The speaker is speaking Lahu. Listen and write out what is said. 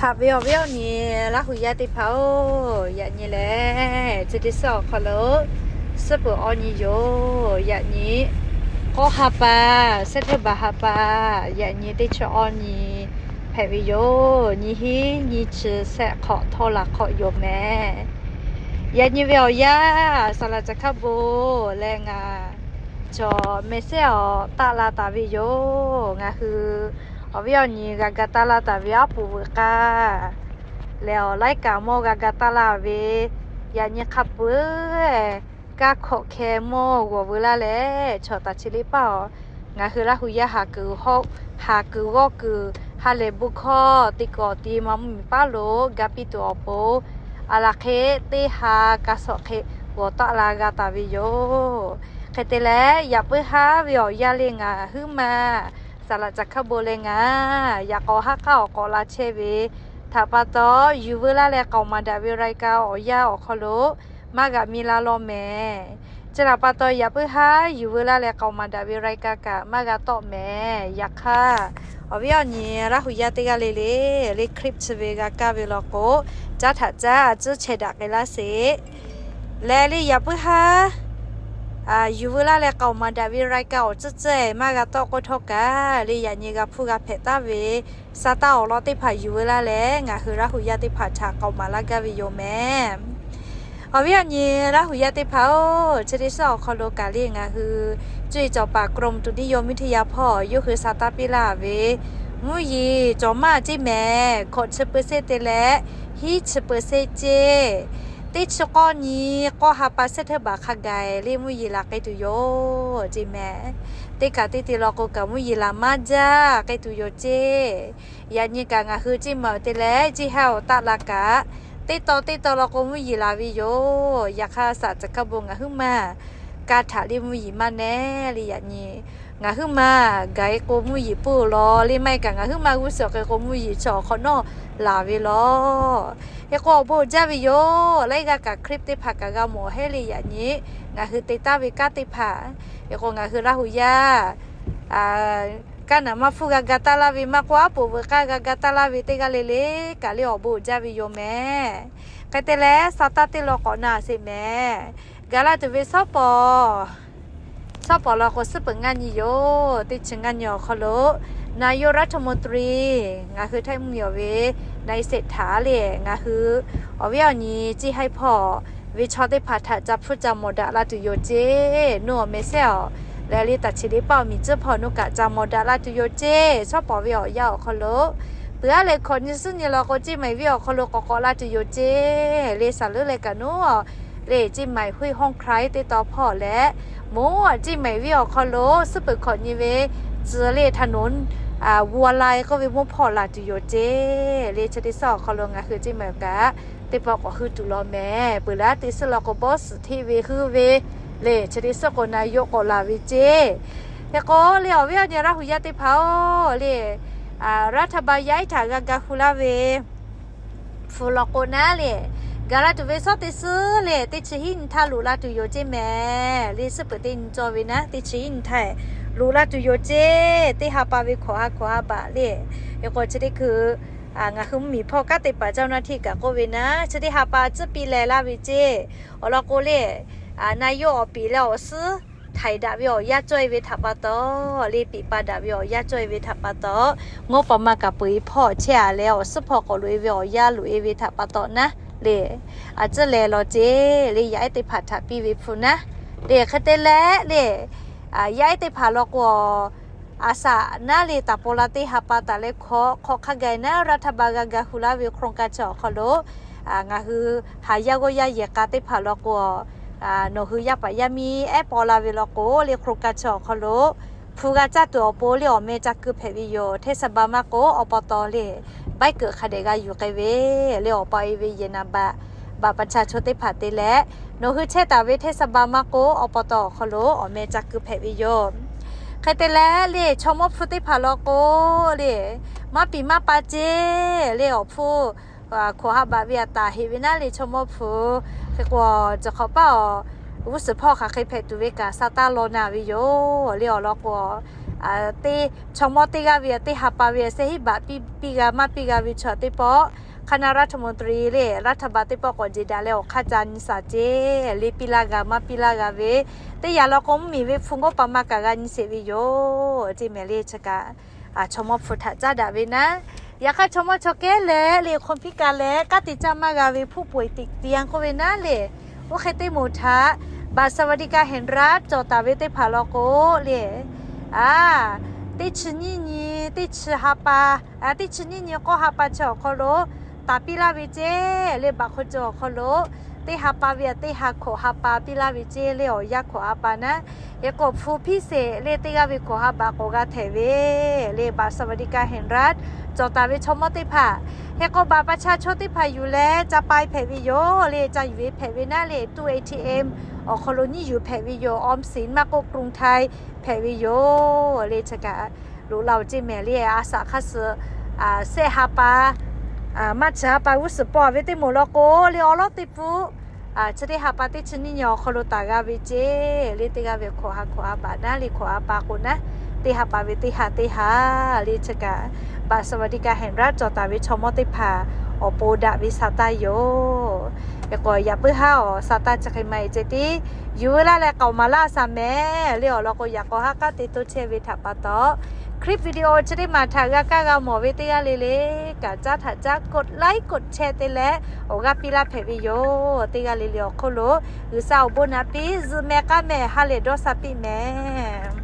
Haꞈ ve awˬ viˉ awˬ nyi Laˇ hu yaˇ teˇ hpaˍ-oˬ, yaꞈ nyi lehˬ chi teˇ suhˉ awˬ hk'aw lo suhˉ peuˬ awˬ nyi yoˬ. Yaꞈ nyi k'awˇ ha pa, September ha pa, yaꞈ nyi teˇ chi awˬ nyi hpehꞈ ve yoˬ. Nyiˇ hinˉ nyiˇ chi shehˆ hk'awꞈ htawˇ laˬ hk'awꞈ yoˬ mehˍ. Yaꞈ nyi ve awˬ yanˇ saˍ laꞈ caˬ hkaˇ bon leh ngaˬ cawˬ mehˍ sehˉ awˬ taˆ la taˍ ve yoˬ. Ngaˬ hui awˬ viˉ awˬ nyi g'a ga taˆ la taˍ ve aˉ poꞈ veuꞈ k'aˇ leh awˬ laiˉ kaꞈ mawˇ g'a ga taˆ la ve, yaꞈ nyi hk'a peu-eˬ kaˇ hkawꞈ hkeh mawˇ g'awˬ veu laˇ leh, chaw taˍ chi liˇ paˇ awˬ ngaˬ hui Laˇ hu yaˇ haˍ kuiˬ g'awˇ kuiˬ ha lehˬ bon hkawˇ teˇ kawꞈ ti ma mvuhˇ miˬ paˉ lo ga piˇ tuˬ awˬ pon, aˬ laˬ hk'e teˇ ha ka suhˍ hk'e g'awˬ taˆ la g'a taˍ ve yoˬ. Hk'e te leh, yaꞈ puiˉ haˉ ve awˬ yanˇ leh ngaˬ huiˉ ma saˍ laꞈ caˬ hkaˇ bon leh ngaˬ yaꞈ k'aw haˉ k'aˉ awˬ k'awꞈ la chehˇ ve htaꞈ pa taw, yuˬ veu laˇ leh k'aoˍ maˍ daꞈ ve รายการ awˬ yanˇ awˬ hk'aw lo maˇ g'a miˇ la law mehˍ. Chi htaꞈ pa taw, yaꞈ puiˉ haˉ yuˬ veu laˇ leh k'aoˍ maˍ daꞈ ve รายการ kaꞈ maˇ g'a tawˆ mehˍ. Yaꞈ hk'aˇ, awˬ viˉ awˬ nyi Laˇ hu yaˇ teˇ g'aˇ le le, le คลิป chi ve g'a kaˇ ve law k'o, caˉ htaꞈ caˉ a tcuhˉ chehˇ daꞈ k'ai laˇ sheˍ. Leh le yaꞈ puiˉ haˉ yuˬ veu laˇ leh k'aoˍ maˍ daꞈ ve รายการ awˬ tcuhˉ tcuhˉ-eˬ maˇ g'a tawˆ k'oˆ htawˇ kaꞈ, le yaꞈ nyi g'a hpuˇ g'a hpehꞈ taˍ ve sa taˇ awˬ lawn teˇ hpaˍ yuˬ veu laˇ leh, ngaˬ hui Laˇ hu yaˇ teˇ hpaˍ htaꞈ k'aoˍ maˍ laˇ gaˇ ve yoˬ mehˍ. Awˬ viˉ awˬ nyi Laˇ hu yaˇ teˇ hpaˍ-oˬ, chi teˇ suhˉ awˬ hk'aw lo kaꞈ le ngaˬ hui cuˇ yiˍ cawˬ paˍ กรมอุตุนิยมวิทยา hpawˇ yawˇ hui sa taˇ piˇ laˇ ve, mvuhˇ yeˬ cawˬ maˇ ceˇ mehˍ, hkawꞈ chi เปอร์เซ็นต์ te leh hiˉ chi เปอร์เซ็นต์ ceˇ. Teˇ chi k'awˇ nyi k'awˇ ha pa เซปเทมเบอร์ hk'a gaˬ le mvuhˇ yeˬ laˬ k'ai tuˬ yoˬ ceˇ mehˍ. Teˇ kaꞈ teˇ te law k'o kaꞈ mvuhˇ yeˬ laˬ maˇ jaˇ k'ai tuˬ yoˬ ceˇ. Yaꞈ nyi kaꞈ ngaˬ hui ceˇ maˬ te leh ceˇ haˉ awˬ taˆ la kaꞈ, teˇ taw teˇ taw law k'o mvuhˇ yeˬ laˬ ve yoˬ. Yaꞈ hk'aˇ saˍ laꞈ caˬ hkaˇ bon ngaˬ huiˉ ma kaˇ htaꞈ le mvuhˇ yeˬ maˇ nehˉ le yaꞈ nyi. Ngaˬ huiˉ ma gaˬ-e k'o mvuhˇ yeˬ puˇ law le maˇ heˆ kaꞈ ngaˬ huiˉ ma g'uˇ suhˍ k'ai k'o mvuhˇ yeˬ chi awˬ hk'awꞈ nawˉ laˬ ve law. Hk'e k'o awˬ bon jaˇ ve yoˬ. Laiˉ g'aˇ kaꞈ คลิป teˇ hpaˍ kaꞈ g'a mawˬ heˉ le yaꞈ nyi. Ngaˬ hui te taˍ ve kanˉ teˇ hpaˍ, hk'e k'o ngaˬ hui Laˇ hu yaˇ kanˉ naˍ maˇ hpuˇ g'a ga taˇ laˇ ve maˇ k'oˆ, aˉ poꞈ veuꞈ k'aˇ g'a ga taˇ laˇ ve teˇ g'aˇ le le kaꞈ le awˬ bon jaˇ ve yoˬ mehˍ. Hk'e te leh sa taˇ teˇ law k'awꞈ na sheˍ mehˍ. Gaˬ la tuˬ ve shawˉ pawˍ, shawˉ pawˍ law k'o suhˉ peuˬ ngaˇ nyi yoˬ. Teˇ chi ngaˇ nyi awˬ hk'aw lo นายกรัฐมนตรี ngaˬ hui Htaiˇ mvuhˇ miˬ awˬ ve นายเศรษฐา le ngaˬ hui awˬ viˉ awˬ nyi ceˇ haˉ hpawˇ ve chaw teˇ hpaˍ htaꞈ ca hpuˇ ca mawˬ daꞈ la tuˬ yoˬ ceˇ. Nawˬ awˬ mehˍ sehˉ awˬ leh le taˍ chi teˇ paˆ awˬ miˬ tcuhˉ hpawˇ nawˬ kaꞈ ca mawˬ daꞈ la tuˬ yoˬ ceˇ. Shawˉ pawˍ ve awˬ yanˇ awˬ hk'aw lo peuˬ aˉ leh hkawꞈ nyi suhˉ nyi law k'o ceˇ maiˬ viˉ awˬ hk'aw lo k'awꞈ k'awꞈ la tuˬ yoˬ ceˇ. Le saˍ leuˉ leh kaꞈ nawˬ le ceˇ maiˬ huiˇ hawˉ hk'aˇ teˇ taw hpawˇ leh mvuhˇ ceˇ maiˬ viˉ awˬ hk'aw lo suhˉ peuˬ hkawꞈ nyi ve tcuh le ถนน วัวลาย k'oˆ ve mvuhˇ hpawˇ laˬ tuˬ yoˬ ceˇ. Le chi teˇ suhˉ awˬ hk'aw lo ngaˬ hui ceˇ maiˬ kaꞈ teˇ pawˆ k'awꞈ hui tuˬ law mehˍ. Peuˬ leh teˇ suhˉ law k'o บอส hteˇ ve huiˇ ve le chi teˇ suhˉ k'o นายก k'awꞈ laˬ ve ceˇ. Hk'e k'o le awˬ viˉ awˬ nyi Laˇ hu yaˇ teˇ hpaˍ-oˬ le, รัฐบาล yaˇ ehˉ htaꞈ g'a ga hu laˇ ve hpu law k'o naˉ le, gaˬ la tuˬ ve shawˉ teˇ suhˉ le teˇ chi hiˉ nyi htaˇ loꞈ la tuˬ yoˬ ceˇ mehˍ. Le suhˉ peuˬ teˇ nyi cawˬ ve naˉ teˇ chi hiˉ nyi htaˇ loꞈ la tuˬ yoˬ ceˇ. Teˇ ha pa ve hkawꞈ ha hkawꞈ ha baꞈ le, hk'e k'o chi teˇ hkui ngaˬ hui mvuhˇ miˬ hpawˇ kanˉ te paˍ เจ้าหน้าที่ kaꞈ k'oˆ ve naˉ chi teˇ ha pa tcuhˉ piˇ leh laˇ ve ceˇ. Awˬ lawn k'o le, นายก awˬ piˍ leh awˬ suhˉ htaiˍ daꞈ ve awˬ yanˇ cawˇ-e ve htaꞈ pa taw, le piˍ pa daꞈ ve awˬ yanˇ cawˇ-e ve htaꞈ pa taw, งบประมาณ kaꞈ peuˬ-e hpawˇ chehˇ-a leh awˬ suhˉ hpawˇ k'awꞈ loꞈ-e ve awˬ yanˇ loꞈ-e ve htaꞈ pa taw naˉ le, a tcuhˉ leh law ceˇ le yaˇ ehˉ teˇ hpaˍ htaꞈ piˇ ve hpu naˉ le. Hk'e te leh le, yaˇ ehˉ teˇ hpaˍ law k'o a shaꞈ naˉ le taˍ paw la teˇ ha pa taˍ leh hkawꞈ hk'awꞈ hk'a gaˬ naˉ รัฐบาล g'a ga hu laˇ ve โครงการ chi awˬ hk'aw lo ngaˬ hui haˍ yaˇ g'awˇ yaˇ yehˬ k'a teˇ hpaˍ law k'o nawˬ hui yaˇ paˍ yaˇ miˇ ehˉ paw la ve law k'o le โครงการ chi awˬ hk'aw lo hpu g'a caˇ tuˬ awˬ pon le awˬ meh ca keu hpehꞈ ve yoˬ. Hteˇ saˍ ba maˇ k'o awˬ pa taw le baiˉ keuꞈ hk'a dehꞈ g'a yuˬ k'ai ve le awˬ pa e ve yehˬ naˍ baꞈ บัตรประชาชน teˇ hpaˍ te leh, nawˬ hui chehˇ taˍ ve hteˇ saˍ ba maˇ k'o awˬ pa taw awˬ hk'aw lo awˬ meh ca keu hpehꞈ ve yoˬ. Hk'e te leh le chaw mawˇ hpu teˇ hpaˍ law k'o le maˇ piˍ maˇ pa ceˇ le awˬ hpfuhˇ hkawꞈ ha baꞈ ve a taˍ heꞈ ve naˉ le chaw mawˇ hpu. Hk'e k'o, tcuh hk'awꞈ paˉ awˬ g'uˇ suhˍ hpawˇ hk'aˬ hk'e hpehꞈ tuˬ ve kaꞈ sa taˇ law naˍ ve yoˬ le awˬ lawn k'o, teˇ chaw mawˇ teˇ g'aˇ ve teˇ ha pa ve a sehˉ hiˉ baꞈ piˇ g'a maˇ piˇ g'a ve chaw teˇ pawˆ คณะรัฐมนตรี le รัฐบาล teˇ pawˆ k'awꞈ jeˬ daꞈ leh awˬ hk'aˇ ca nyi shaˍ ceˇ le piˇ laˇ g'a maˇ piˇ laˇ g'a ve teˇ yanˇ law k'o, mvuhˇmiˬ ve hpu งบประมาณ kaꞈ g'a nyi sheˍ ve yoˬ ceˇ mehˍ le. Chi kaꞈ chaw mawˇ hpu htaꞈ caˉ daꞈ ve naˉ, yaꞈ hk'aˇ chaw mawˇ chaw kehˉ leh le คนพิการ leh kanˉ te caˇ maˇ g'a ve ผู้ป่วยติดเตียง k'oˆ ve naˉ le, oˇ hk'e teˇ moˍ htaꞈ บัตรสวัสดิการแห่งรัฐ cawˬ taˍ ve teˇ hpaˍ law k'o le, a, teˇ chi nyiˇ nyi, teˇ chi ha pa, teˇ chi nyiˇ nyi k'awˇ ha pa chi awˬ hk'aw lo taˍ piˇ laˇ ve ceˇ le. Baꞈ hk'aw cawˬ awˬ hk'aw lo teˇ ha pa ve teˇ ha hkawꞈ ha pa piˇ laˇ ve ceˇ le, awˬ yanˇ hkawꞈ ha pa naˉ. Hk'e k'o hpu พิเศษ le teˇ g'aˇ ve hkawꞈ ha baꞈ k'awꞈ g'a htehꞈ ve le บัตรสวัสดิการแห่งรัฐ cawˬ taˍ ve chaw mawˇ teˇ hpaˍ. Hk'e k'o บัตรประชาชน teˇ hpaˍ yuˬ leh ca pai hpehꞈ ve yoˬ le. Ca yuˬ ve hpehꞈ ve naˉ le, ตู้ เอทีเอ็ม awˬ hk'aw lo nyiˇ yuˬ hpehꞈ ve yoˬ. ออมสิน maˇ k'oˆ กรุงไทย hpehꞈ ve yoˬ le. Chi kaꞈ loꞈ la-oˬ ceˇ mehˍ le. A shaꞈ hk'aˇ suh sehˆ ha pa maˇ chi ha pa g'uˇ suhˍ paw ve teˇ moˍ law k'o le, awˉ lawˉ teˇ pfuhˆ chi teˇ ha pa teˇ chi nyiˇ nyi awˬ hk'aw lo taˍ g'a ve ceˇ le. Teˇ g'aˇ ve hkawꞈ ha hkawꞈ ha baꞈ naˉ le, hkawꞈ ha pa k'o naˉ, teˇ ha pa ve teˇ ha teˇ ha le. Chi kaꞈ บัตรสวัสดิการแห่งรัฐ cawˬ taˍ ve chaw mawˇ teˇ hpaˍ awˬ pon daꞈ ve sa taˇ yoˬ. Hk'e k'o yaꞈ puiˉ haˉ awˬ sa taˇ chi hk'e maˇ heˆ ceh tiˉ yuˬ ve laˇ leh k'aoˍ maˍ laˇ shaˍ mehˍ le. Awˬ lawn k'o yaꞈ k'aw haˉ k'aˉ te toˇ chehˇ ve htaꞈ pa taw, คลิปวิดีโอ chi teˇ maˬ htaꞈ g'a kaˇ g'a mawˬ ve teˇ g'aˇ le le kaꞈ caˉ htaꞈ caˉ กดไลค์ กดแชร์ te leh awˬ g'aˇ piˇ laˇ hpehꞈ ve yoˬ. Teˇ g'aˇ le le awˬ hk'oˆ lo G'uiˬsha awˬ bon naꞈ piˇ zuhꞈ meh k'aˉ meh ha lehˬ dawˇ sha piˇ mehˍ.